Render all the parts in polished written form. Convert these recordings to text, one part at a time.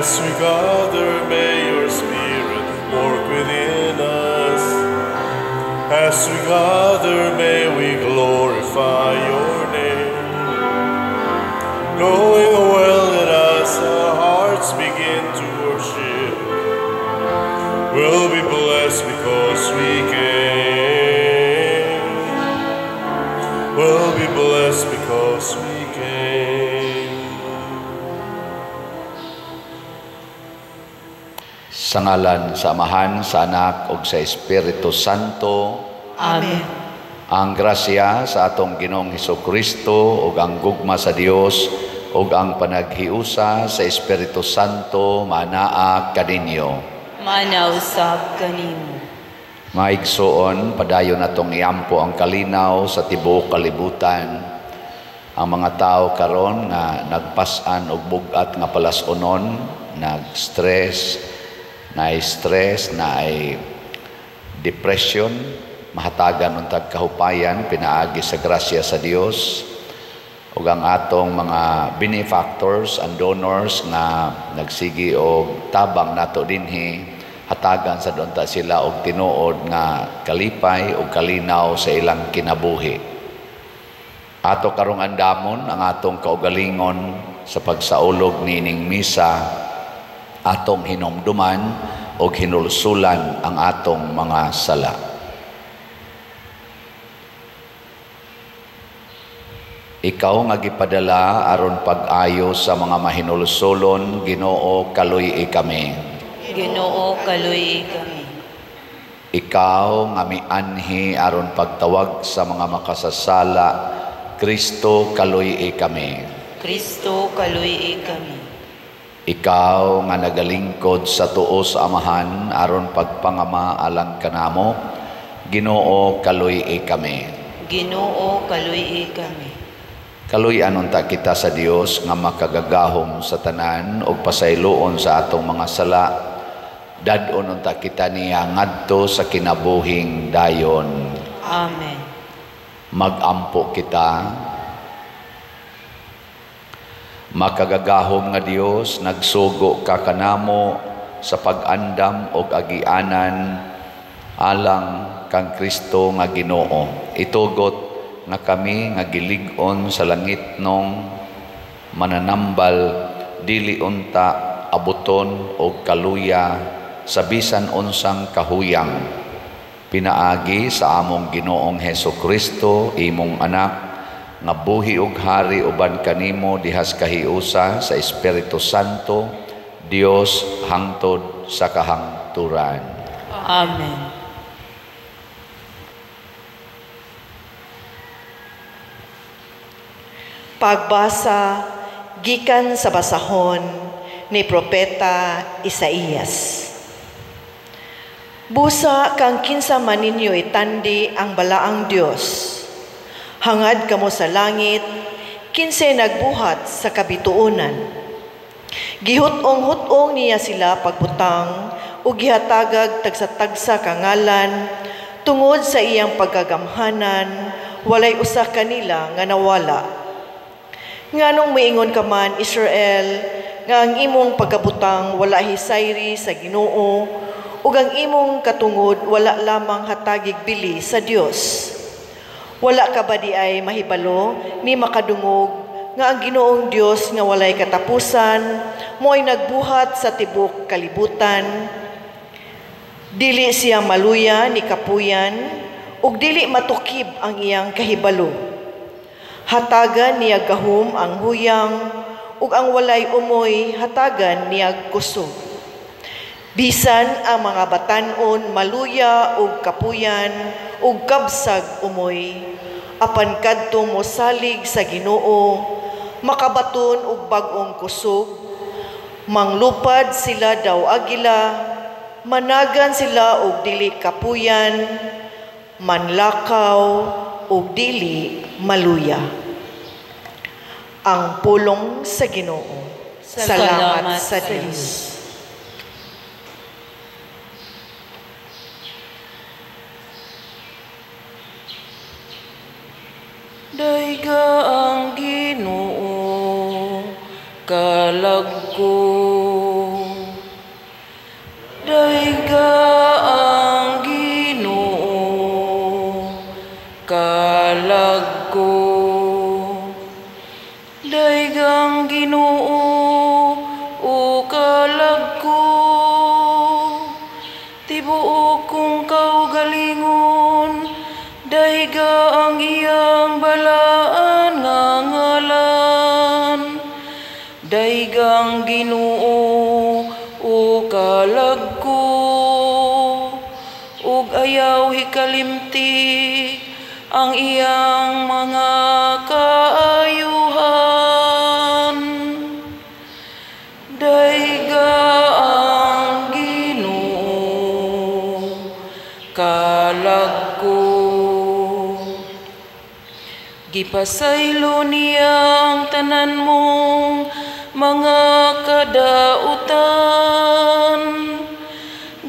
As we gather, may your Spirit work within us. As we gather, may we glorify your name. Knowing well that as our hearts begin to worship, we'll be blessed because we came. We'll be blessed because we came. Sa ngalan sa Amahan, sa Anak ug sa Espiritu Santo. Amen. Ang grasya sa atong Ginoong Hesukristo ug ang gugma sa Dios ug ang panaghiusa sa Espiritu Santo manaa kaninyo. Manausab kanimo. Maigsoon, padayon natong iampo ang kalinaw sa tibuok kalibutan. Ang mga tao karon nga nagpas-an og bug-at nga palas-unon, nag-stress, na-stress, na depression, mahatagan untag kahupayan pinaagi sa grasya sa Dios ug ang atong mga benefactors and donors nga nagsigi og tabang nato dinhi, hatagan sa unta sila og tinuod nga kalipay ug kalinaw sa ilang kinabuhi. Ato karong andamon ang atong kaugalingon sa pagsaulog niining misa, atong hinumduman og hinulsulan ang atong mga sala. Ikaw nga gipadala aron pag-ayo sa mga mahinulsulon, Ginoo, kaluy-i kami. Ginoo, kaluy-i kami. Ikaw nga mianhi aron pagtawag sa mga makasasala, Kristo, kaluy-i kami. Kristo, kaluy-i kami. Ikaw nga nagalingkod sa tuo sa Amahan aron pagpangama alang kanamo, Ginoo, kaluy-i kami. Ginoo, kaluy-i kami. Kaluy-an unta kita sa Dios nga makagagahom sa tanan ug pasayloon sa atong mga sala. Dad-on unta kita niya ngadto sa kinabuhing dayon. Amen. Magampo kita. Makagagahom nga Dios, nagsugo ka kanamo sa pag-andam og agianan alang kang Kristo nga Ginoo. Itugot nga kami nga gilig-on sa langitnong mananambal, dili unta abuton og kaluya sa bisan unsang kahuyang, pinaagi sa among Ginoong Hesus Kristo, imong anak, nga buhi og hari uban kanimo dihas kahiusa sa Espiritu Santo, Dios hangtod sa kahangturan. Amen. Pagbasa gikan sa basahon ni Propeta Isaías. Busa kang kinsa man ninyo itandi ang balaang Dios. Hangad kamo sa langit, kinsay nagbuhat sa kabituonan. Gihut-ong-hut-ong niya sila pagbutang ug gihatagag tagsa-tagsa ka ngalan tungod sa iyang pagkagamhanan, walay usa kanila nga nawala. Nganong miingon ka man, Israel, nga ang imong pagkabutang wala hisayri sa Ginoo, ug ang imong katungod wala lamang hatagig bili sa Dios. Wala ka ba di ay mahibalo ni makadungog nga ang Ginoong Dios nga walay katapusan mo'y nagbuhat sa tibok kalibutan? Dili siya maluya ni kapuyan, ug dili matukib ang iyang kahibalo. Hatagan niya gahom ang huyang, ug ang walay umoy hatagan niya kusog. Bisan ang mga batan-on maluya ug kapuyan ug kabsag umoy, apan kadto mosalig sa Ginoo, makabaton og bag-ong kusog. Manglupad sila daw agila, managan sila og dili kapuyan, manlakaw og dili maluya. Ang pulong sa Ginoo. Salamat sa Dios. Dayga ang Ginoo, kalag ko. Dayga ang Ginoo, kalag ko. Daygang Ginoo, o kalag ko. Tibuok kong kaugalingon, dayga ang iyang balaan nga ngalan. Daygang Ginoo, o kalag ko, ug ayaw hikalimti ang iyang mga kaayuhan. Dayga ang Ginoo, kalag ko. Gipasaylo niya ang tanan mong mga kadautan.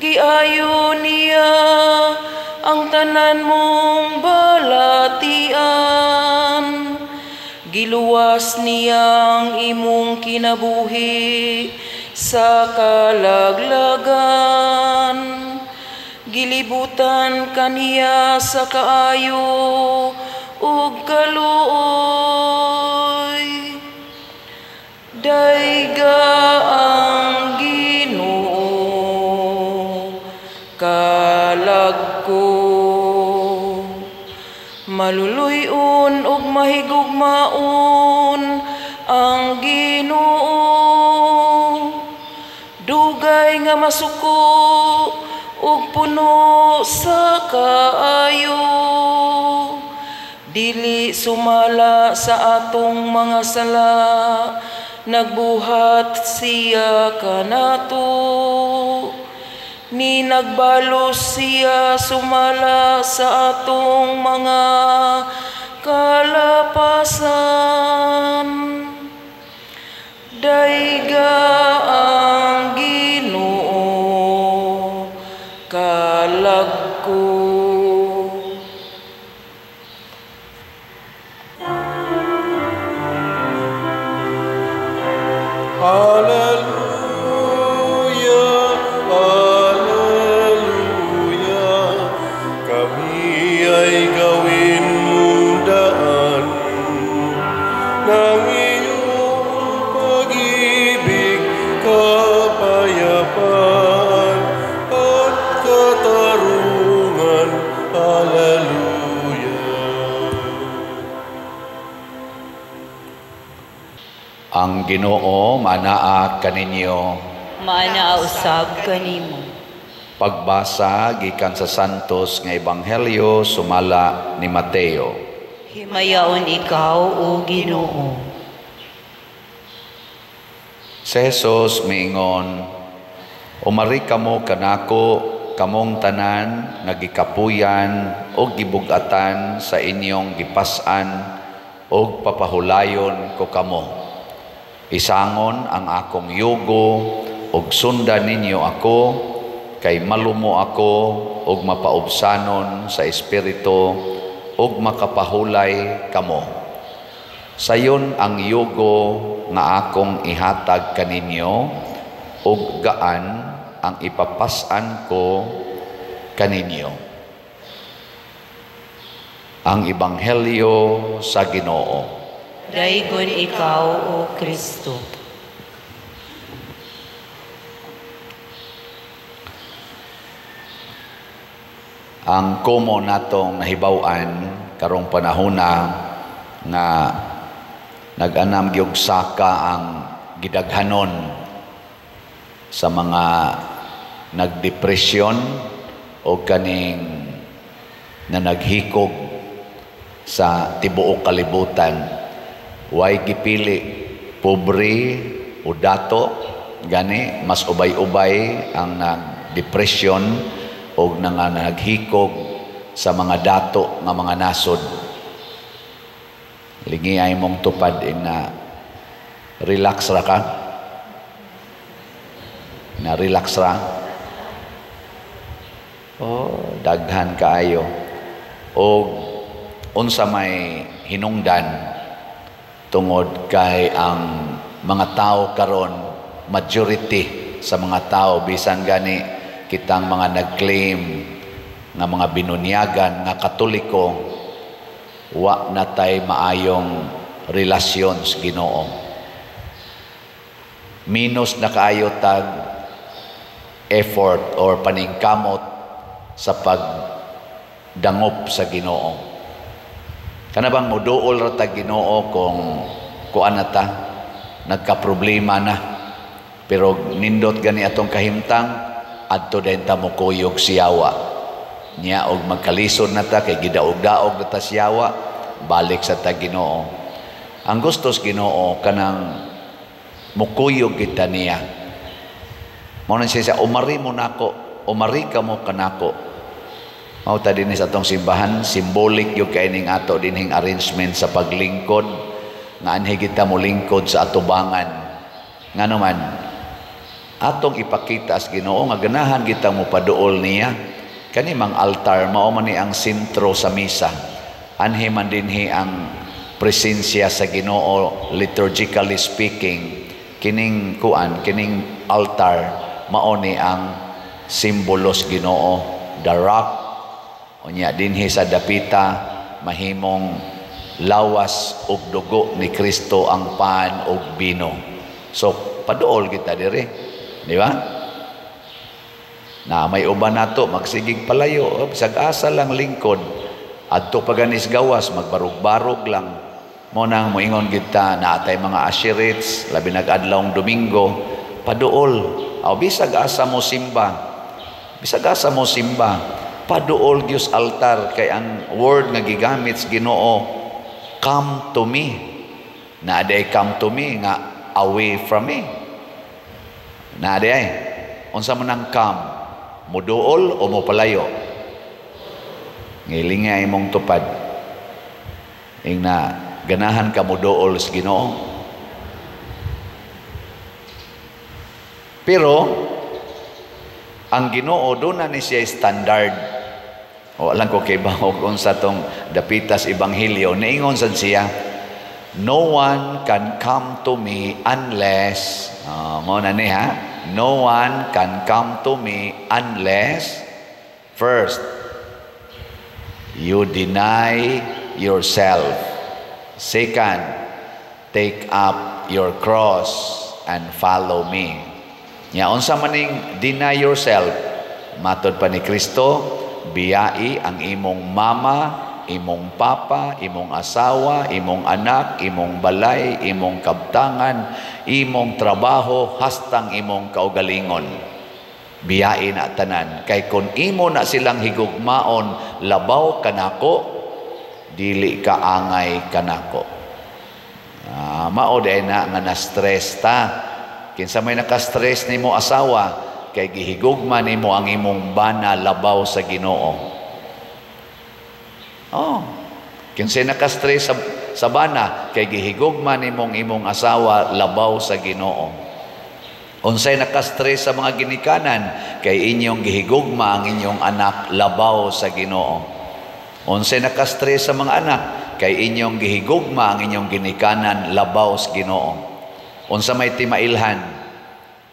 Giayo niya ang tanan mong balatian. Giluwas niya ang imong kinabuhi sa kalaglagan. Gilibutan kaniya sa kaayo ug kaluoy. Dayga ang Ginoo, kalag ko. Maluluy-on ug mahigugmaon ang Ginoo. Dugay nga masuko ug puno sa kaayo. Dili sumala sa atong mga sala, nagbuhat siya kanato. Ni nagbalos siya sumala sa atong mga kalapasan. Dayga ang Ginoo, kalag ko. Alleluia, Alleluia, kami ay gawin mong daan ng iyong pag-ibig, kapayapaan at katarungan. Alleluia. Ang Ginoo manaa kaninyo. Maanaa usab kanimo. Pagbasa gikan sa Santos nga Ebanghelyo sumala ni Mateo. Himayaon ikaw, o Ginoo. Si Jesus miingon, umari kamo kanako, kamong tanan nga gikapuyan o gibugatan sa inyong gipas-an og papahulayon ko kamo. Isangon ang akong yugo ug sundan ninyo ako, kay malumo ako ug mapaubsanon sa espiritu ug makapahulay kamo. Sayon ang yugo nga akong ihatag kaninyo ug gaan ang ipapas-an ko kaninyo. Ang Ebanghelyo sa Ginoo. Daygon ikaw, O Kristo. Ang komo natong nahibaw-an karong panahona nga nag-anam gyud saka ang gidaghanon sa mga nagdepresyon o kaning na naghikog sa tibuok kalibutan. Way gipili pobre o dato, gani mas ubay-ubay ang nagdepresyon o naghikog sa mga dato nga mga nasod. Lingi ay mong tupad na relax ra ka. Na relax ra. Oh, daghan kaayo. Og unsa may hinungdan tungod kay ang mga tao karon, majority sa mga tao bisan gani kitang mga nag-claim nga mga binunyagan nga Katoliko, wa na tay maayong relasyon sa Ginoo. Minus na kaayo tag effort or paningkamot sa pagdangop sa Ginoo. Kana bang moduol ra tag Ginoo kung kuan na ta, nagka-problema na. Pero nindot gani atong kahimtang, adto din ta mokuyog siyawa. Nya og magkalisod na ta kay gidaog-daog na ta siyawa, balik sa ta Ginoo. Ang gusto sa Ginoo kanang mokuyog kita niya. Mao na siya, "Umari mo nako, umari ka mo kanako." Mao ta dinhi sa atong simbahan, symbolic gyud kay ning ato dinhing arrangement sa paglingkod nga anhi kita molingkod sa atubangan. Ngano man atong ipakita sa Ginoo nga ganahan kita mopaduol niya. Kani mang altar mao man ni ang sentro sa misa. Anhi man dinhi ang presensya sa Ginoo, liturgically speaking. Kining kuan, kining altar mao ni ang simbolo sa Ginoo, the rock. Unya dinhi sa dapita mahimong lawas ug dugo ni Kristo ang pan ug bino. So paduol kita diri, di ba? Na may uban nato magsigig palayo, bisag asa lang lingkod, adto pa ganis gawas magbarug-barug lang. Mo nang moingon kita naatay mga usherates labi nag adlawng Domingo, paduol. Aw bisag asa mo simba, bisag asa mo simba, paduol gyud altar kay ang word nga gigamit sa Ginoo, "Come to me." Na aday "come to me" nga "away from me"? Na aday unsa man ang "come"? Muduol o mopalayo? Ngilinga imong tupad. Ingna ganahan ka muduol sa Ginoo? Pero ang Ginoo doon na ni siya standard. O alam ko kay bahog unsa tong dapitas ebanghelyo, niingon sad siya, "No one can come to me unless," mo na ni ha, "no one can come to me unless first you deny yourself. Second, take up your cross and follow me." Nya unsa maning "deny yourself"? Matod pa ni Kristo, biyai ang imong mama, imong papa, imong asawa, imong anak, imong balay, imong kabtangan, imong trabaho, hastang imong kaugalingon. Biyai na tanan. Kay kung imo na silang higugmaon labaw kanako, dili ka angay kanako. Mao day na nga na-stress ta. Kinsa may naka-stress nimo asawa, kay gihigugma nimo ang imong bana labaw sa Ginoo. Oh, kinsa naka-stress sa bana, kay gihigugma nimong imong asawa labaw sa Ginoo. Unsay naka-stress sa mga ginikanan, kay inyong gihigugma ang inyong anak labaw sa Ginoo. Unsay naka-stress sa mga anak, kay inyong gihigugma ang inyong ginikanan labaw sa Ginoo. Unsa may timailhan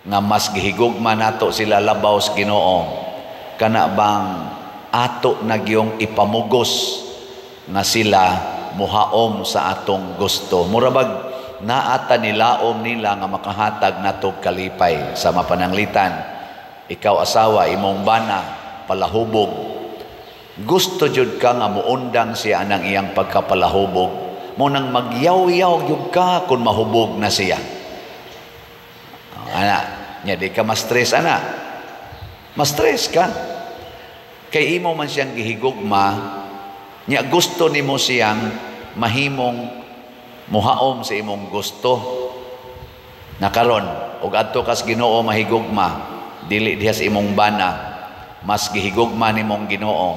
nga mas gihigugma nato sila labaw sa Ginoo, kana bang ato nagyong ipamugos nga sila muhaom sa atong gusto. Murabag naata nilaom nila nga makahatag natog kalipay sa mapananglitan. Ikaw asawa, imong bana palahubog. Gusto jud ka nga muundang siya anang iyang pagkapalahubog. Mo nang magyaw-yaw jud ka kung mahubog na siya. Ana, nya di ka ma-stress ana. Ma-stress ka. Kay imo man siyang gihigugma, nya gusto nimo siyang mahimong muhaom sa imong gusto. Nakaron og adto kas Ginoo mahigugma, dili diha sa imong bana, mas gihigugma nimong Ginoo.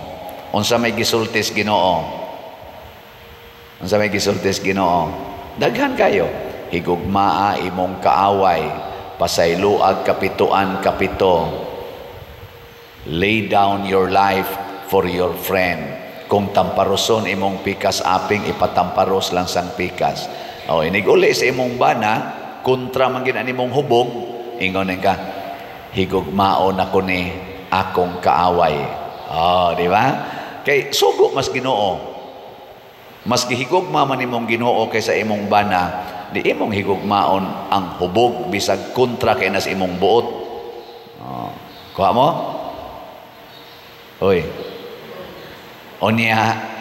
Unsa may gisulti sa Ginoo? Unsa may gisulti sa Ginoo? Daghan kayo. Higugmaa imong kaaway, pasayloag kapituan kapito. Lay down your life for your friend. Kung tamparoson imong pikas aping, ipatamparos lang sang pikas. O inig-uli sa imong bana, kontra man gid imong hubog, ingon ka, "Higugmaon ako ni akong kaaway. Oh, di ba? Kay sugo mas Ginoo. Mas gihigugma man imong Ginoo kaysa imong bana, di imong higugmaon ang hubog bisag kontra kay nas imong buot. Oh, kuha mo? Oy. Unya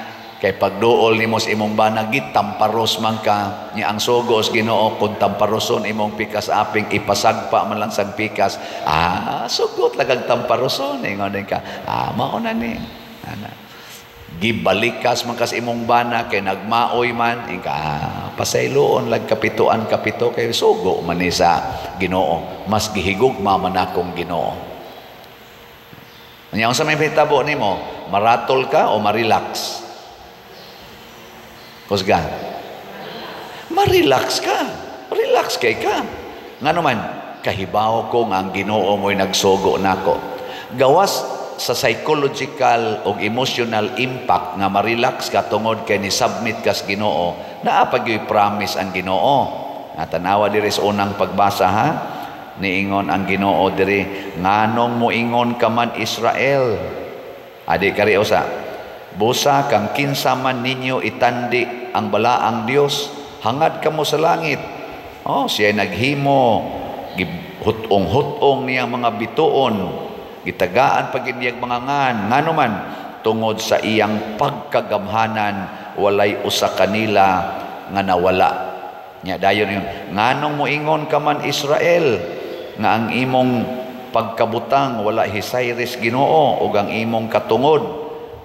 kay pagduol nimo sa imong bana, gitamparos man ka nya. Ang sugo sa Ginoo, kung tamparoson imong pikas aping, ipasagpa man lang sang pikas. Ah, sugot lagag tamparoson, ingon ka, ah, mao na ni ana. Gibalikas man kas imong bana kay nagmaoy man ika, ah, pasayloon lag kapituan kapito kay sugo man ni sa Ginoo, mas gihigugma man akong Ginoo. Nya unsa may hitabo nimo, maratol ka o ma-relax? Kusga. Ma-relax ka. Relax kay ka. Ngano man, kahibaw ko nga ang Ginoo mo'y nagsugo nako. Gawas sa psychological o emotional impact nga ma-relax ka tungod kay ni submit kas Ginoo, naa pa gyuy promise ang Ginoo. Nga tanawa diri sa unang pagbasa, ha. Niingon ang Ginoo diri, nganong moingon ka man, Israel? Adi kari usa. Busa kang kinsa man ninyo itandi ang balaang Dios, hangad kamo sa langit. Oh, siya naghimo, hutong-hutong niya mga bituon, gitagaan pag niyang mga ngan. Ngano man, tungod sa iyang pagkagamhanan, walay usa kanila nga nawala. Nya dayon yun, nganong moingon ka man, Israel, nga ang imong pagkabutang wala hisayris Ginoo ug ang imong katungod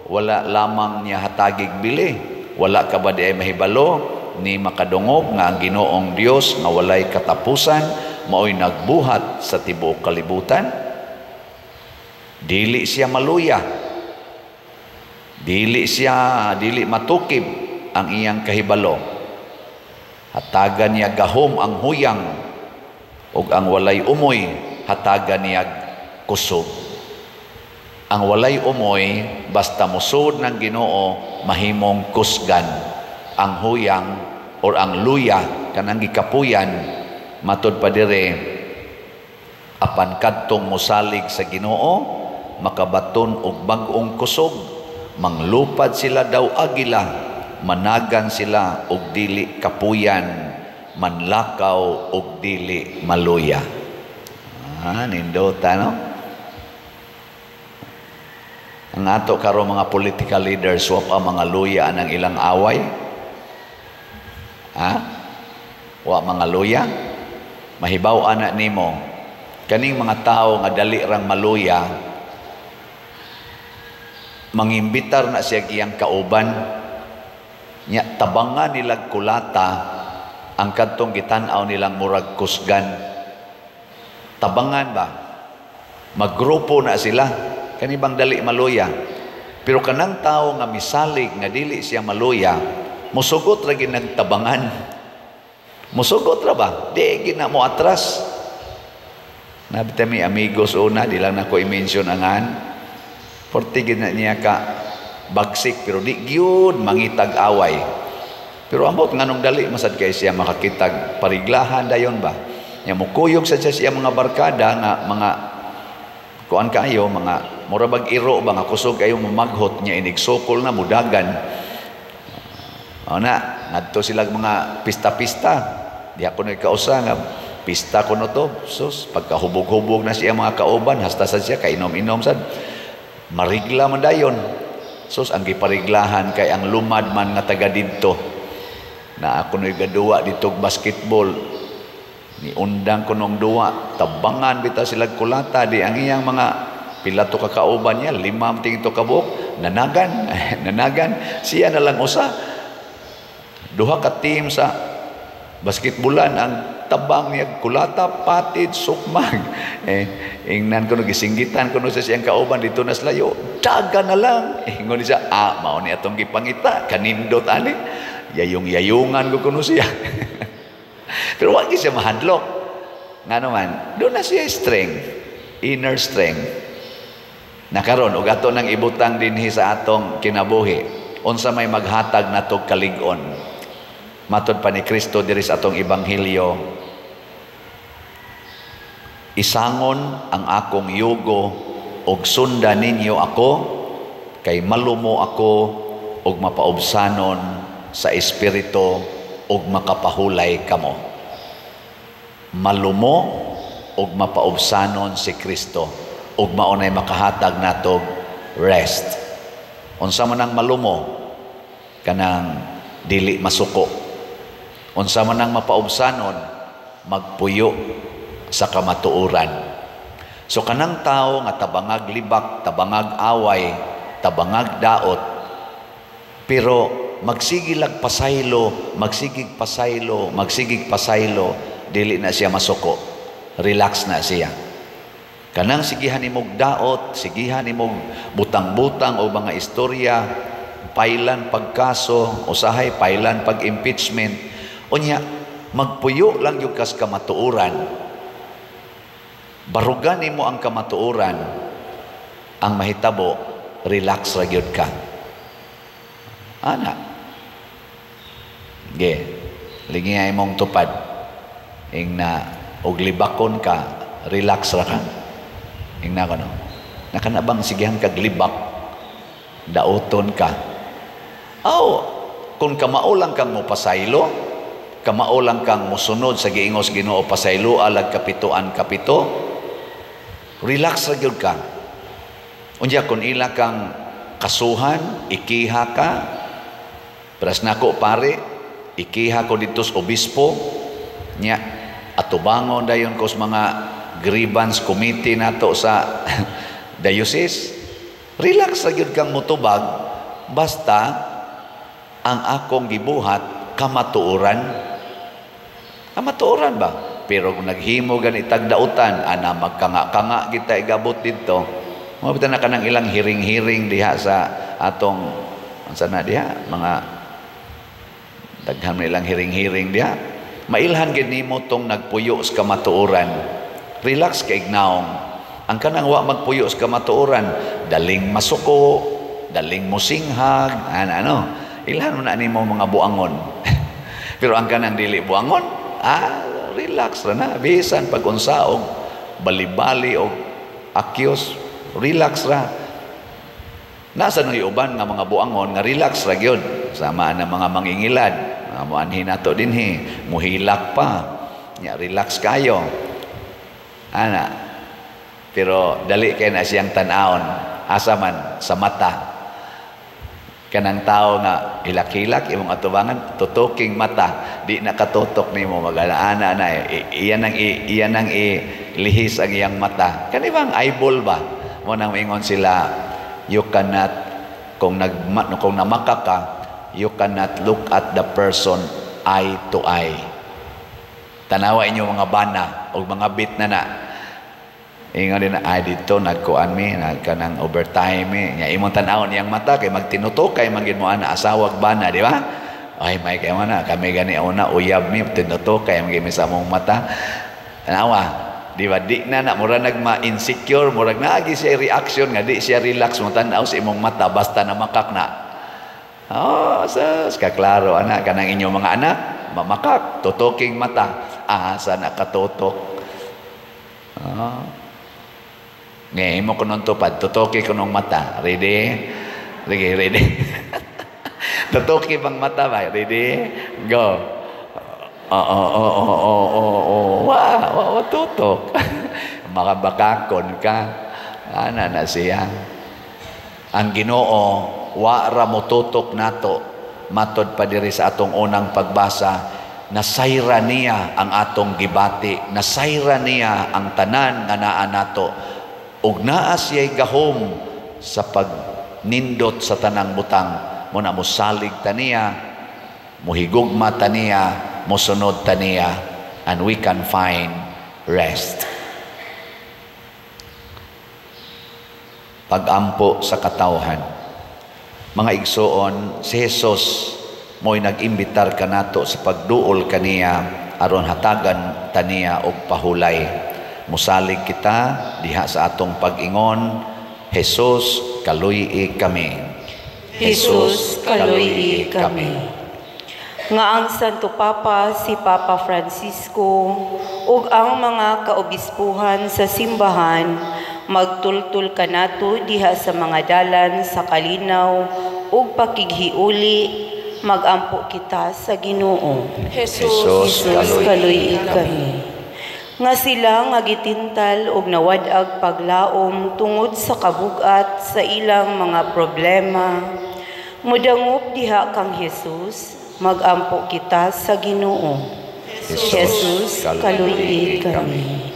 wala lamang niya hatagig bili? Wala ka ba di ay mahibalo ni makadungog nga ang Ginoong Dios nga walay katapusan maoy nagbuhat sa tibuok kalibutan? Dili siya maluya, dili siya dili matukib ang iyang kahibalo. Hatagan niya gahom ang huyang ug ang walay umoy hatagan niya kusog. Ang walay umoy, basta musod ng Ginoo, mahimong kusgan. Ang huyang or ang luya kanang gikapuyan, matud pa dire, apan kadtong mosalig sa Ginoo makabaton og bag-ong kusog, manglupad sila daw agila, managan sila og dili kapuyan, manlakaw og dili maluya. Ah, nindota, no? Ang ato karon mga political leaders, wa pa mga luya ang ilang away. Ha? Wa mga luya? Mahibaw ana nimo kaning mga tao nga dali rang maluya, mangimbitar na siya iyang kauban nya, tabangan nilag kulata ang kadtong gitan-aw nilang murag kusgan. Tabangan ba, maggrupo na sila. Kani bang dali maluya? Pero kanang tao nga misalig nga dili siya maluya, musugot ra gid nagtabangan. Musugot ra ba? Di gid na mo atras. Nabita mi amigos una, di lang nako i-mention angan. Porti gid na niya ka bagsik pero di gyud mangitag away. Pero ambot nganong dali masad kay siya makakitag pariglahan dayon ba? Nya mukuyog sa siya mga barkada nga mga kuan kaayo, mga mura bag iro ba nga kusog kayo mamaghot niya, inigsukol na mudagan. O na, ngadto sila mga pista-pista. Di ako na kausa nga pista ko no to. Sus, pagkahubog-hubog na siya mga kauban, hasta sa siya kainom-inom sad. Marigla man dayon. Sus, ang gipariglahan kay ang lumad man nga taga didto. Na ako no'y gaduwa dito basketball. Ni undang ko nung duwa, tabangan bitaw sila kulata, di ang iyang mga pila to kakauban niya, lima ting to kabuok, nanagan, nanagan, siya na lang usa. Duha ka team sa basketballan ang tabang niya kulata, patid, sukmag. Eh, ingnan ko no, gisinggitan ko no sa siyang kauban dito na slayo, daga na lang. Eh, ingon siya, ah, mao ni atong gipangita, kanindot ani. Yayong-yayungan ko kuno siya. Pero wag siya mahadlok. Nga naman, doon na siya strength, inner strength. Nakaron, og ato nang ibutang dinhi sa atong kinabuhi, unsa may maghatag natog kalig-on. Matod pa ni Kristo diri sa atong ebanghelyo, isangon ang akong yugo Ug sunda ninyo ako, kay malumo ako ug mapaubsanon sa espiritu, ug makapahulay kamo. Malumo ug mapaubsanon si Kristo, ug mao nay makahatag natog rest. Unsa man ang malumo? Kanang dili masuko. Unsa man ang mapaubsanon? Magpuyo sa kamatuoran. So kanang tao nga tabangag libak, tabangag away, tabangag daot, pero magsigig pasaylo, magsigig pasaylo, magsigig pasaylo, dili na siya masuko. Relax na siya. Kanang sigihan nimog daot, sigihan nimog butang-butang o mga istorya, pailan pagkaso, usahay pailan pag-impeachment. Unya, magpuyo lang yung kas kamatuoran. Barugan nimo ang kamatuoran, ang mahitabo, relax ra gyud ka. Ana. Ge, lingi imong tupad. Ing na og libakon ka, relax ra ka. Ing na kono. Nakanabang sigihan kag libak, daoton ka. Aw, kung kamao lang kang mopasaylo, kamao lang kang mosunod sa giingos Ginoo, pasaylo alag kapitoan kapito, relax ra gyud ka. Unya kung ila kang kasuhan, ikiha ka. Pras nako pare, ikiha ko dito sa obispo nya, atubangon dayon ko sa mga grievance committee nato sa diocese. Relax ra gyud kang motubag, basta ang akong gibuhat kamatuoran. Kamatuoran ba? Pero kung naghimo gani tagdautan, ana magkanga-kanga kita igabot didto. Mao bitaw na kanang ilang hiring-hiring diha sa atong unsa na diha, mga daghan man ilang hiring-hiring diha. Mailhan gid nimo tong nagpuyo sa kamatuoran. Relax kay ignaong. Ang kanang wa magpuyo sa kamatuoran, daling masuko, daling musinghag, ana ano. Ilhan mo na nimo mga buangon. Pero ang kanang dili buangon, relax ra na. Bisan pag unsa og bali-bali og akyos, relax ra. Nasa nang uban nga mga buangon nga relax ra gyud. Sama na mga mangingilad, mga moanhi nato dinhi, muhilak pa. Nya relax kayo. Ana. Pero dali kay na siyang tan-awon, asa man sa mata. Kanang tao nga hilak-hilak imong atubangan, tutuking mata, di nakatutok nimo magana na iyan ang ilihis ang iyang mata. Kani bang eyeball ba? Mo nang moingon sila, you cannot, kung namaka ka, you cannot look at the person eye to eye. Tanawa inyo mga bana o mga bit na na. Ingon din na, ay dito, nagkuan mi, nagkanang overtime mi. Nya imong tan-awon iyang mata, kay magtinutukay, manggin mo ana, asawag bana, di ba? Ay, may kayo na, kami gani una, uyab mi, tinutukay, manggin mi sa among mata. Tanawa, di ba? Di na na, mura nagma-insecure, murag naagi siya reaction, nga di siya relax, mo tan-aw sa imong mata, basta namakak na. Oh, sus, kaklaro, anak, kanang inyong mga anak, mamakak, tutuking mata, asa nakatutok. Oh. Ngayon mo kunong tupad, tutuki kunong mata. Ready? Ready, ready. Tutuki bang mata ba? Ready? Go. Oo. Wow, tutok. Makabakakon ka. Ana na siya. Ang Ginoo, wa ra mo tutok nato. Matod pa diri sa atong unang pagbasa, nasayra niya ang atong gibati, nasayra niya ang tanan nga naa nato. Ug naa siya'y gahom sa pagnindot sa tanang butang. Muna mosalig ta niya, mohigugma ta niya, mosunod ta niya, and we can find rest. Pagampo sa katawhan. Mga igsoon, si Jesus mo'y nag-imbitar kanato sa pagduol kaniya aron hatagan taniya og pahulay. Musalig kita diha sa atong pag-ingon, Jesus, kaluy-i kami. Jesus, kaluy-i kami. Nga ang Santo Papa, si Papa Francisco, ug ang mga kaobispuhan sa simbahan, Magtultul kanato diha sa mga dalan sa kalinaw ug pakighiuli, magampo kita sa Ginoo. Jesus, Jesus, kaluy-i kami. Nga sila nga gitintal og nawad-ag paglaom tungod sa kabugat sa ilang mga problema, mudangop diha kang Jesus, magampo kita sa Ginoo. Jesus, kaluy-i kami.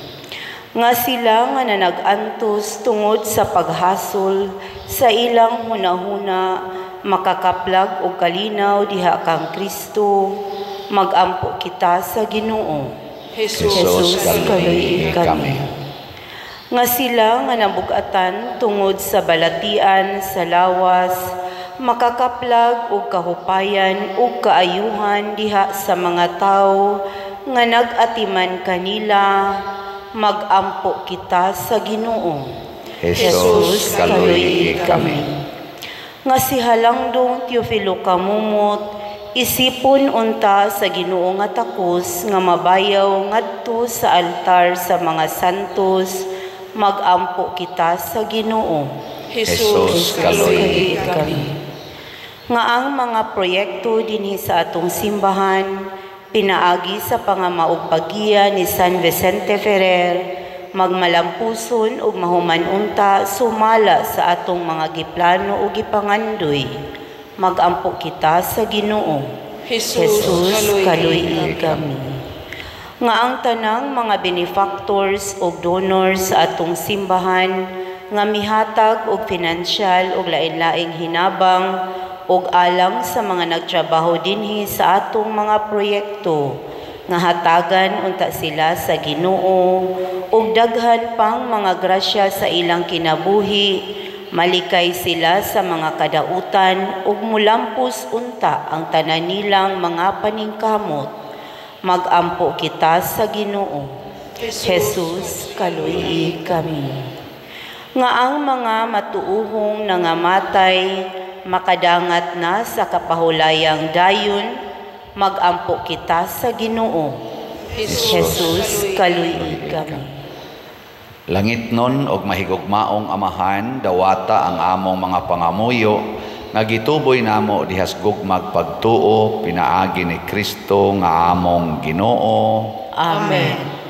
Nga sila nga nanag-antos tungod sa paghasol sa ilang hunahuna, makakaplag og kalinaw diha kang Kristo, magampo kita sa Ginoo. Jesus, kaluy-i kami. Nga sila nga nabugatan tungod sa balatian sa lawas, makakaplag og kahupayan ug kaayuhan diha sa mga tawo nga nag-atiman kanila, magampo kita sa Ginoo. Jesus, kaluy-i kami. Nga si Halangdong Teofilo Kamumot, isipon unta sa Ginoo nga takos nga mabayaw ngadto sa altar sa mga santos, magampo kita sa Ginoo. Jesus, kaluy-i kami. Nga ang mga proyekto dinhi sa atong simbahan, pinaagi sa pangamaog paggiya ni San Vicente Ferrer, magmalampuson ug mahuman unta sumala sa atong mga giplano ug gipangandoy, magampo kita sa Ginoo. Jesus, kaluy-i kami. Nga ang tanang mga benefactors ug donors sa atong simbahan nga mihatag og pinansyal ug lain-laing hinabang ug alang sa mga nagtrabaho dinhi sa atong mga proyekto, nga hatagan unta sila sa Ginoo ug daghan pang mga grasya sa ilang kinabuhi, malikay sila sa mga kadautan ug mulampos unta ang tanan nilang mga paningkamot, magampo kita sa Ginoo. Jesus, kaluy-i kami. Nga ang mga matuuhong nangamatay makadangat na sa kapahulayang dayon, magampo kita sa Ginoo. Jesus, kaluy-i kami. Langit nun og mahigugmaong Amahan, dawata ang among mga pangamuyo nga gituboy namo dihas gugmag pagtuo pinaagi ni Kristo nga among Ginoo. Amen.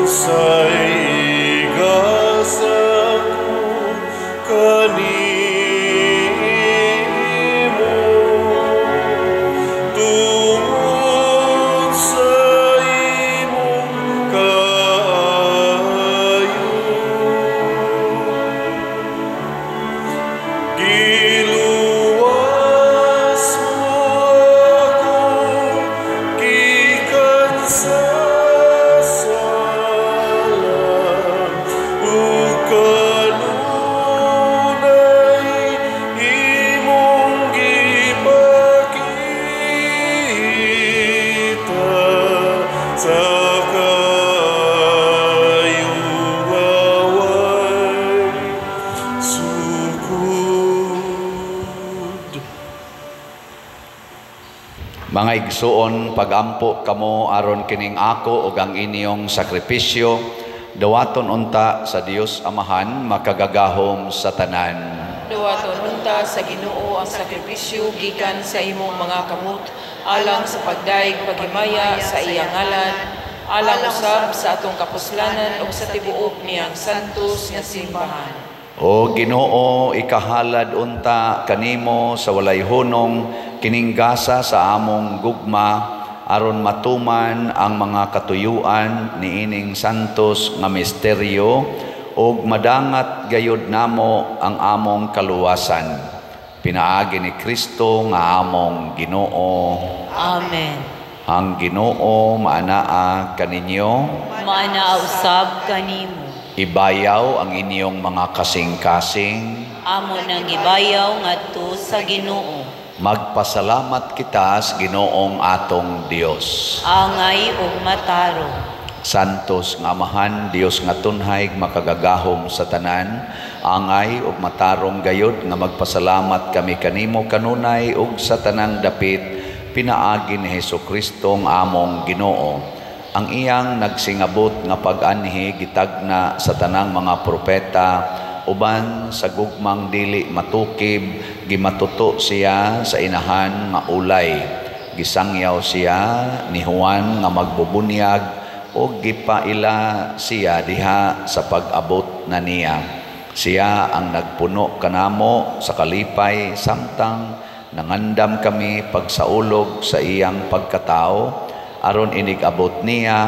Unsay igasa ko kanimo tungod sa imong kaayo, giluwas mo ako gikan sa sala ug kanunay imong gipakita sa kaayo nga way sukod. Mga igsuon, pagampo kamo aron kining ako ug ang inyong sakripisyo, dawaton unta sa Dios Amahan makagagahom sa tanan. Dawaton unta sa Ginoo ang sakripisyo gikan sa imong mga kamot, alang sa pagdaig paghimaya sa iyang ngalan, alang usab sa atong kapuslanan ug sa tibuok niyang santos nga simbahan. O Ginoo, ikahalad unta kanimo sa walay hunong kining gasa sa among gugma aron matuman ang mga katuyuan niining santos nga misteryo ug madangat gayud namo ang among kaluwasan. Pinaagi ni Kristo nga among Ginoo. Amen. Ang Ginoo maanaa kaninyo, Maanaa usab kanimo. Ibayaw ang inyong mga kasing-kasing. Amo nang ibayaw ngadto sa Ginoo. Magpasalamat kita sa Ginoong atong Dios. Angay ug matarong. Santos nga Amahan, Dios nga tunhay, makagagahom sa tanan, angay ug matarong gayod nga magpasalamat kami kanimo kanunay ug sa tanang dapit pinaagi ni Hesukristo ang among Ginoo. Ang iyang nagsingabot nga pag-anhi gitagna sa tanang mga propeta, uban sa gugmang dili matukib, gimatuto siya sa inahan nga ulay. Gisangyaw siya ni Juan nga magbubunyag o gipaila siya diha sa pag-abot na niya. Siya ang nagpuno kanamo sa kalipay samtang nangandam kami pagsaulog sa iyang pagkatao, aron inig-abot niya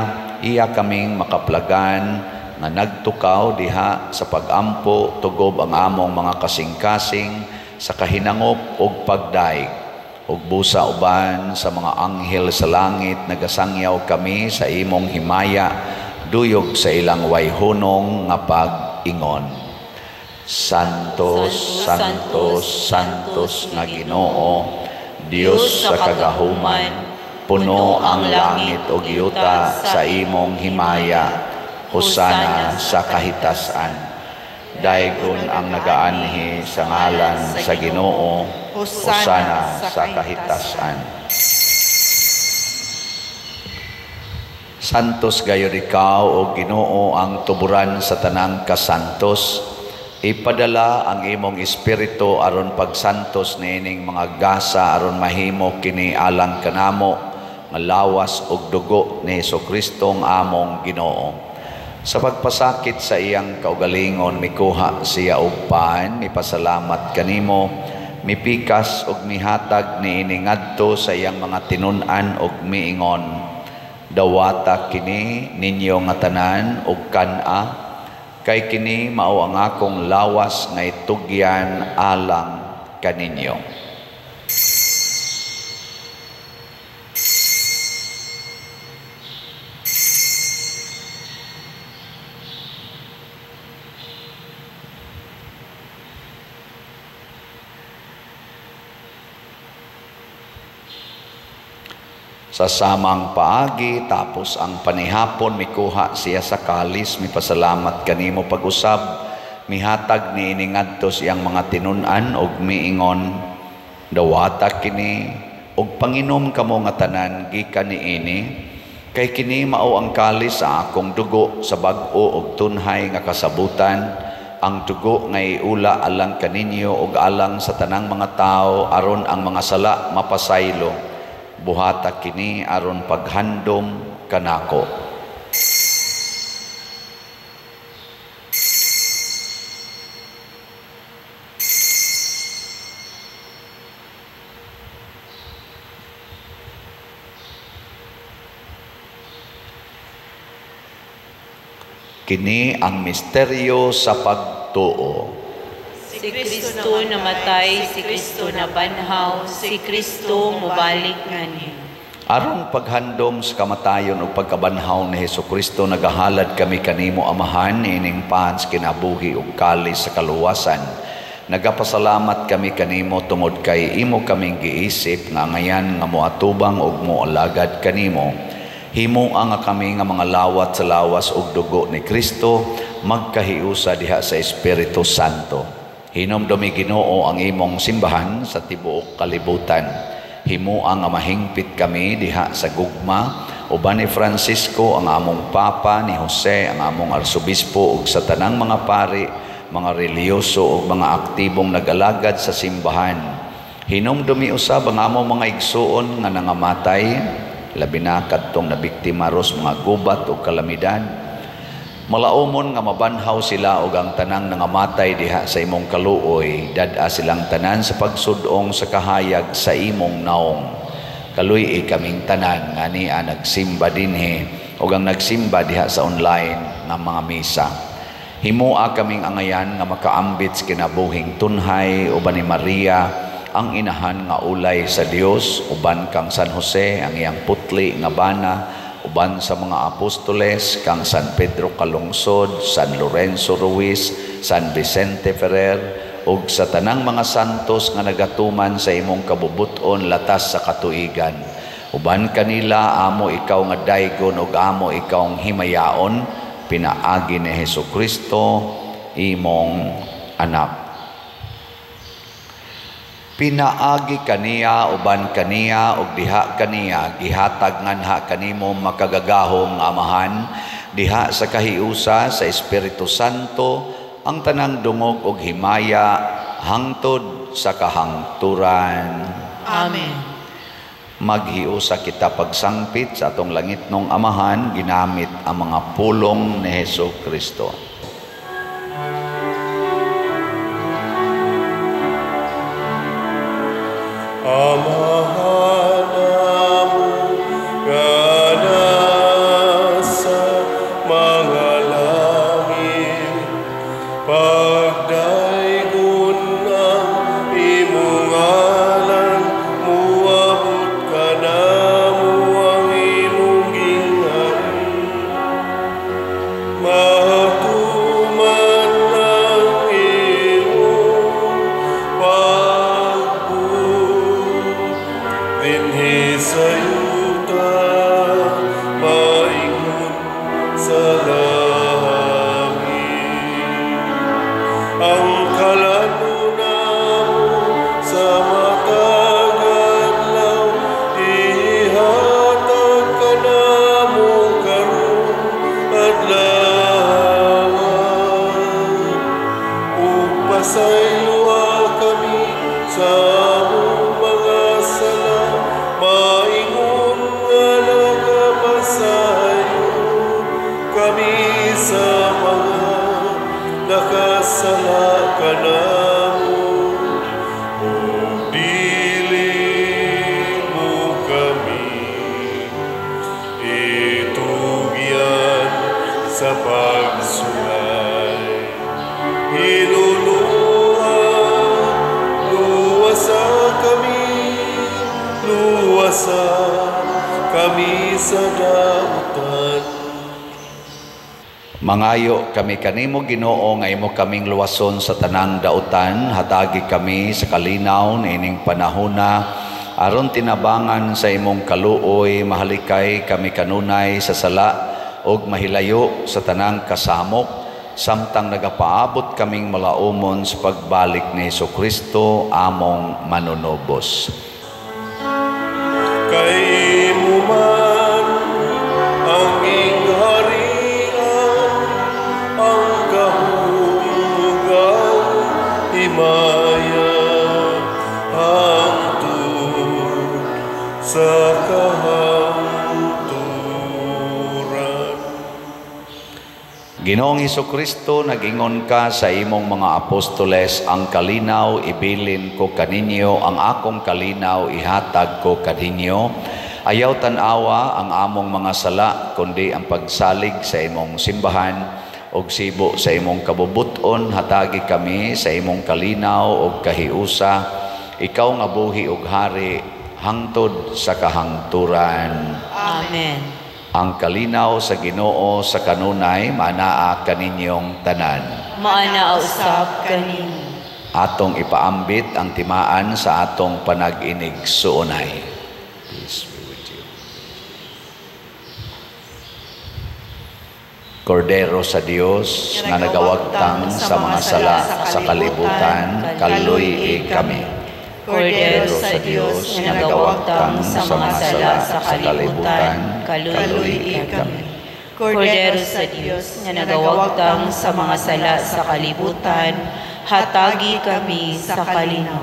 iya kaming makaplagan nga nagtukaw diha sa pagampo tugob ang among mga kasing-kasing sa kahinangop ug pagdaig. Ug busa uban sa mga anghel sa langit nagasangyaw kami sa imong himaya, duyog sa ilang wayhunong nga pag-ingon. Santos, Santos, Santos nga Ginoo, Dios sa kagahuman, puno ang langit ug yuta sa imong himaya. Hosana sa kahitasan. Daygon ang nagaanhi sa ngalan sa Ginoo. Hosana sa kahitasan. Santos gayud ikaw o Ginoo, ang tuburan sa tanang kasantos. Ipadala ang imong espiritu aron pagsantos niining mga gasa aron mahimo kini alang kanamo nga lawas ug dugo ni Hesukristo ang among Ginoo. Sa pagpasakit sa iyang kaugalingon, mikuha siya og pan, mipasalamat kanimo, mipikas og mihatag niini ngadto sa iyang mga tinun-an og miingon, dawata kini ninyo nga tanan og kan-a, kay kini mao ang akong lawas nga itugyan alang kaninyo. Sa samang paagi, tapos ang panihapon, mikuha siya sa kalis, mipasalamat kanimo pag-usab, mihatag niini ngadto siyang mga tinun-an og miingon, dawata kini og panginom kamo nga tanan gikan niini, kay kini mao ang kalis sa akong dugo sa bag-o og tunhay nga kasabutan, ang dugo nga iula alang kaninyo og alang sa tanang mga tawo aron ang mga sala mapasaylo. Buhata kini aron paghandom kanako. Kini ang misteryo sa pagtuo. Si Kristo namatay, si Kristo nabanhaw, si Kristo mobalik nganhi. Aron paghandom sa kamatayon ug pagkabanhaw ni Hesukristo, nagahalad kami kanimo Amahan ining pan sa kinabuhi ug kalis sa kaluwasan. Nagapasalamat kami kanimo tungod kay imo kaming giisip nga ngayan nga moatubang ug moalagad kanimo. Himoa nga kami nga mga lawat sa lawas ug dugo ni Kristo magkahiusa diha sa Espiritu Santo. Hinumdumi Ginoo ang imong simbahan sa tibuok kalibutan. Himoa nga mahingpit kami diha sa gugma uban ni Francisco ang among Papa, ni Jose ang among Arsobispo ug sa tanang mga pari, mga relihiyoso ug mga aktibong nag-alagad sa simbahan. Hinumdumi usab ang among mga igsuon nga nangamatay, labi na kadtong nabiktima ros mga gubat ug kalamidad. Malaumon nga mabanhaw sila og ang tanang nangamatay diha sa imong kaluoy, dad-a silang tanan sa pagsudong sa kahayag sa imong naong. Kaluy-i kaming tanan nga nia nagsimba dinhi og ang nagsimba diha sa online nga mga misa. Himoa kaming angayan nga makaambit sa kinabuhing tunhay uban ni Maria ang inahan nga ulay sa Dios, uban kang San Jose ang iyang putli nga bana, uban sa mga apostoles kang San Pedro Calungsod, San Lorenzo Ruiz, San Vicente Ferrer, ug sa tanang mga santos nga nagatuman sa imong kabubut-on latas sa katuigan. Uban kanila amo ikaw nga daygon ug amo ikaw himayaon, pinaagi ni Hesukristo imong anak. Pinaagi kaniya, uban kaniya ug diha kaniya, gihatag nganha kanimo makagagahom nga Amahan, diha sa kahiusa sa Espiritu Santo ang tanang dungog ug himaya hangtod sa kahangturan. Amen. Maghiusa kita pagsangpit sa atong langitnong Amahan ginamit ang mga pulong ni Hesukristo. Amahan namo nga nasa mga langit, pagdaygon ang imong ngalan, muabot kanamo ang imong ginghari. Matuman ang imong pagbuot dinhi sa yuta, maingon sa langit. Ang kalano namo sa matag adlaw, ihatag kanamo karong adlaw. Ug pasayloa kami sa among mga sala, maingon nga nagapasaylo kami sa mga nakasala kanamo. Ug dili mo kami itugyan sa pagsulay. Hinuluha, luwasa kami, luwasa kami sa dautan. Mangayo kami kanimo Ginoo nga imo kaming luwason sa tanang dautan, hatagi kami sa kalinaw niining panahona aron tinabangan sa imong kaluoy, mahalikay kami kanunay sa sala ug mahilayo sa tanang kasamok, samtang nagapaabot kaming malaumon sa pagbalik ni Hesukristo among manunubos. Kay imo man ang gingharian, ang gahom ug ang himaya, hangtod sa kahangturan. Ginoong Hesukristo, nag-ingon ka sa imong mga apostoles, ang kalinaw ibilin ko kaninyo, ang akong kalinaw ihatag ko kaninyo. Ayaw tan-awa ang among mga sala, kundi ang pagsalig sa imong simbahan ug sibo sa imong kabubuton, hatagi kami sa imong kalinaw ug kahiusa. Ikaw nga buhi ug hari hangtod sa kahangturan. Amen. Ang kalinaw sa Ginoo sa kanunay maanaa kaninyong tanan. Maanaa usab kanimo. Atong ipaambit ang timaan sa atong panag-inig suunay. Peace be with you. Kordero sa Dios nga nagawagtang sa mga sala sa kalibutan, kaluy-i kami. Kordero sa Dios nga nagawagtang sa mga sala sa kalibutan, kaluy-i kami. Kordero sa Dios nga nagawagtang sa mga sala sa kalibutan, hatagi kami sa kalinaw.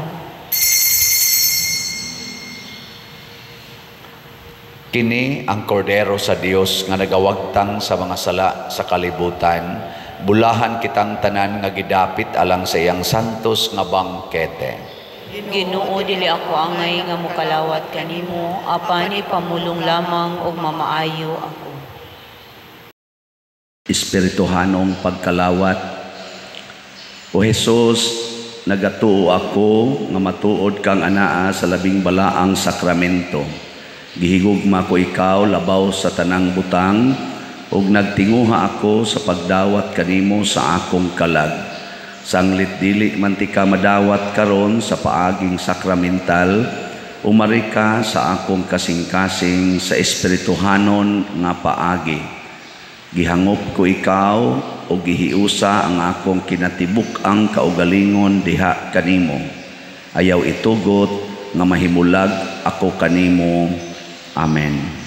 Kini ang kordero sa Dios nga nagawagtang sa mga sala sa kalibutan, bulahan kitang tanan nga gidapit alang sa iyang santos nga bangkete. Ginoo, dili ako angay nga mokalawat kanimo, apan ipamulong lamang og mamaayo ako. Espirituhanong pagkalawat. O Jesus, nagatuo ako nga matuod kang anaa sa labing balaang sakramento. Gihigugma ko ikaw labaw sa tanang butang, ug nagtinguha ako sa pagdawat kanimo sa akong kalag. Sanglit dili man ti ka madawat karon sa paaging sakramental, Umari ka sa akong kasing-kasing sa espirituhanon nga paagi. Gihangop ko ikaw o gihiusa ang akong kinatibuk-ang kaugalingon diha kanimo. Ayaw itugot nga mahimulag ako kanimo. Amen.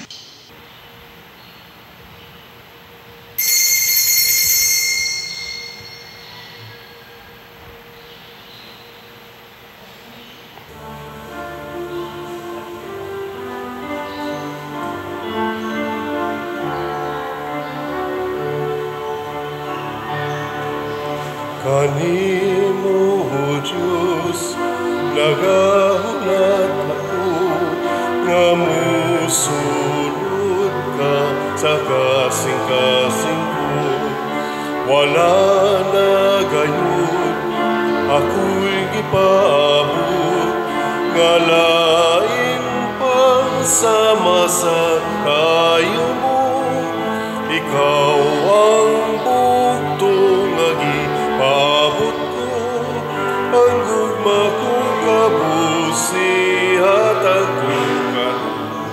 Kanimo, O Diyos, nagahulat ako, nga musulod ka sa kasing-kasing ko. Wala na gayud, ako'y gipaabot, nga lain pang sama sa kayo mo. Ikaw ang bugto nga gipaabot ko, ang gugma kong kabusihatag ko karon.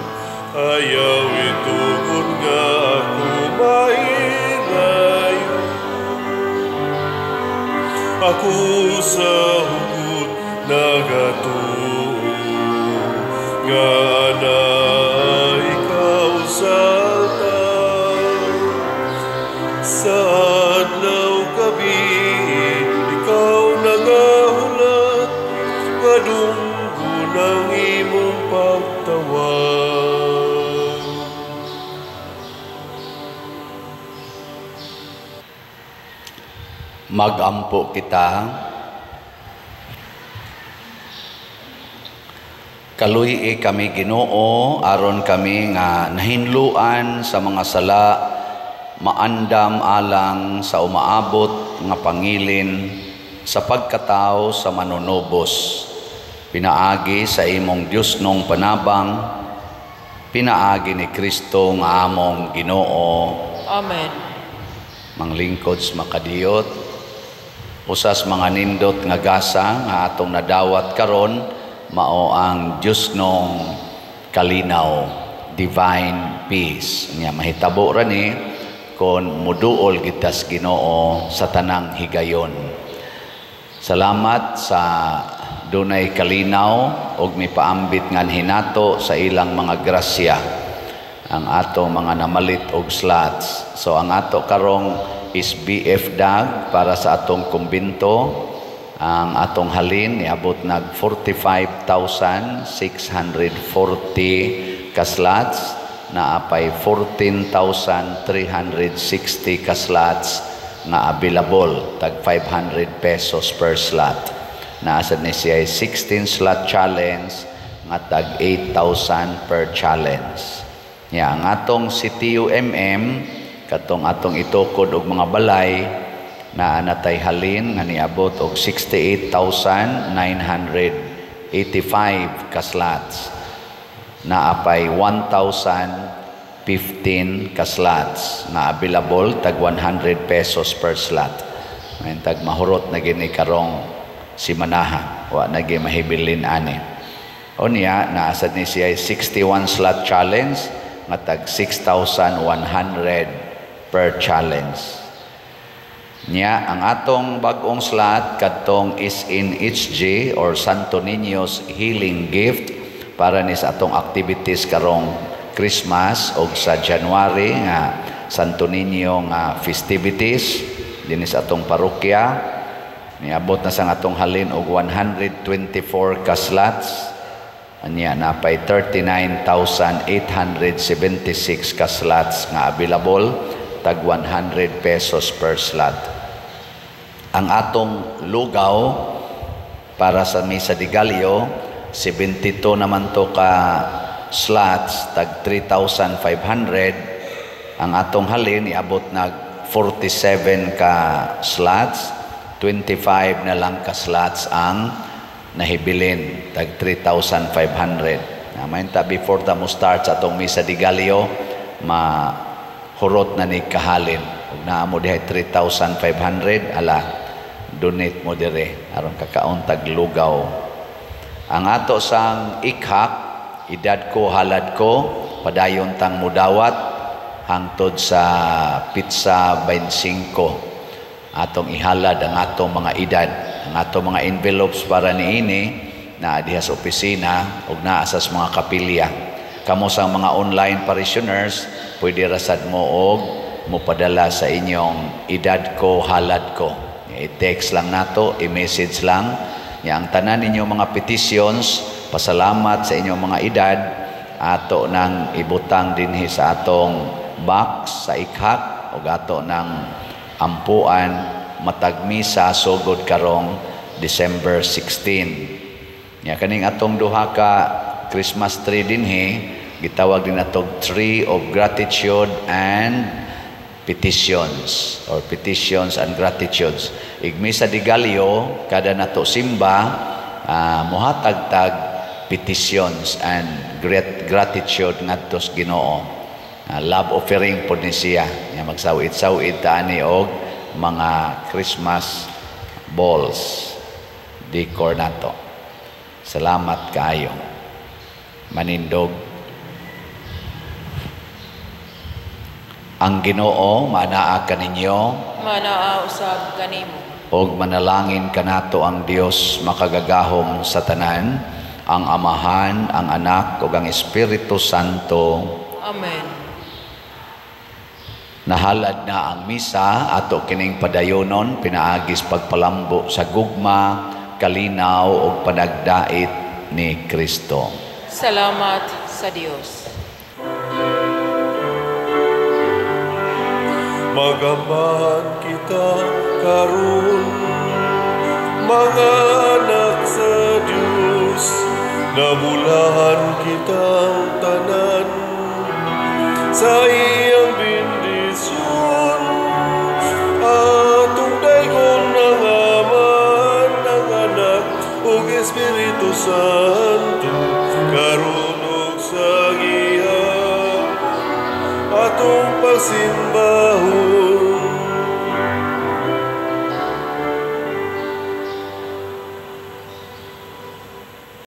Ayaw itugot nga ako mahilayo. Ako sa hugot nagatuo, nga na ikaw sa altar. Sa adlaw gabi, ikaw nagahulat, nga dunggo ng imong pagtawag. Magampo kita. Kaluy-i kami Ginoo, aron kami nga nahinluan sa mga sala, maandam alang sa umaabot nga pangilin sa pagkatao sa manunubos. Pinaagi sa imong Dios nong panabang, pinaagi ni Kristo nga among Ginoo. Amen. Manglingkod sa makadiyot, usas mga nindot nga gasa nga atong nadawat karon, mao ang Dios nong kalinaw, divine peace. Nya mahitabo ra ni kon muduol gitas Ginoo sa tanang higayon. Salamat sa dunay kalinaw og mipaambit ngan hinato sa ilang mga grasya ang ato mga namalit og slots. So ang ato karong is BF DAG para sa atong kumbinto. Ang atong halin niabot nag 45,640 ka slots, naapay 14,360 ka slots nga available, tag 500 pesos per slot. Naasa ni siya 16 slot challenge nga tag 8,000 per challenge. Ya, ang atong CTUMM katong atong itukod og mga balay, naa natay halin nga niabot og 68,985 ka slots. Naapay 1,015 ka slots nga available, tag 100 pesos per slot. Ngayon tag mahurot na gini karong simanaha, wa na gi mahibilin ani. Unya naasad ni siya 61 slot challenge nga tag 6,100 per challenge. Nya ang atong bag-ong slot kadtong is in HG or Santo Niño's Healing Gift para ni sa atong activities karong Christmas og sa January nga Santo Niño nga festivities dinhi sa atong parokya. Niabot na sa atong halin og 124 ka slots. Anya napay 39,876 ka slots nga available, tag 100 pesos per slot. Ang atong lugaw para sa Misa de Gallo, 72 naman to ka slots, tag 3,500. Ang atong halin iabot nag 47 ka slots, 25 na lang ka slots ang nahibilin, tag 3,500. Mahinta before ta mo start sa atong Misa de Gallo, mahurot na ni kahalin. Ug naa mo dihay 3,500, ala donate mo dire aron kakaon tag lugaw. Ang ato sang ikhak, "Edad Ko Halad Ko", padayon tang mudawat hangtod sa petsa 25. Atong ihalad ang atong mga edad, ang atong mga envelopes para niini naa diha sa opisina ug naa sa mga kapilya. Kamo sa mga online parishioners, pwede rasad mo og mopadala sa inyong "Edad Ko Halad Ko". I-text lang nato, i-message lang. Ya, ang tanan ninyo mga petitions, pasalamat sa inyong mga edad, ato nang ibutang dinhi sa atong box sa ikhak ug ato nang ampuan matag misa sugod karong December 16. Ya, kaning atong duha ka Christmas tree dinhi, gitawag din ato Tree of Gratitude and Petitions or Petitions and Gratitudes. Ig Misa de Gallo, kada nato simba, muhatag tag petitions and great gratitude ngadto sa Ginoo. Love offering pod ni siya. Nya magsawid-sawid ta ani og mga Christmas balls decor nato. Salamat kaayo. Manindog. Ang Ginoo manaa kaninyo. Manaa usab kanimo. Og manalangin kanato ang Dios makagagahom sa tanan, ang Amahan, ang Anak ug ang Espiritu Santo. Amen. Nahalad na ang misa, ato kining padayonon pinaagis pagpalambo sa gugma, kalinaw ug panagdait ni Kristo. Salamat sa Dios. Magambahan kita karon, mga anak sa Dios, nabulahan kitang tanan sa iyang bendisyon. Atong daygon ang Amahan, ang Anak ug Espiritu Santo, karon ug sa giha atong pagsimba.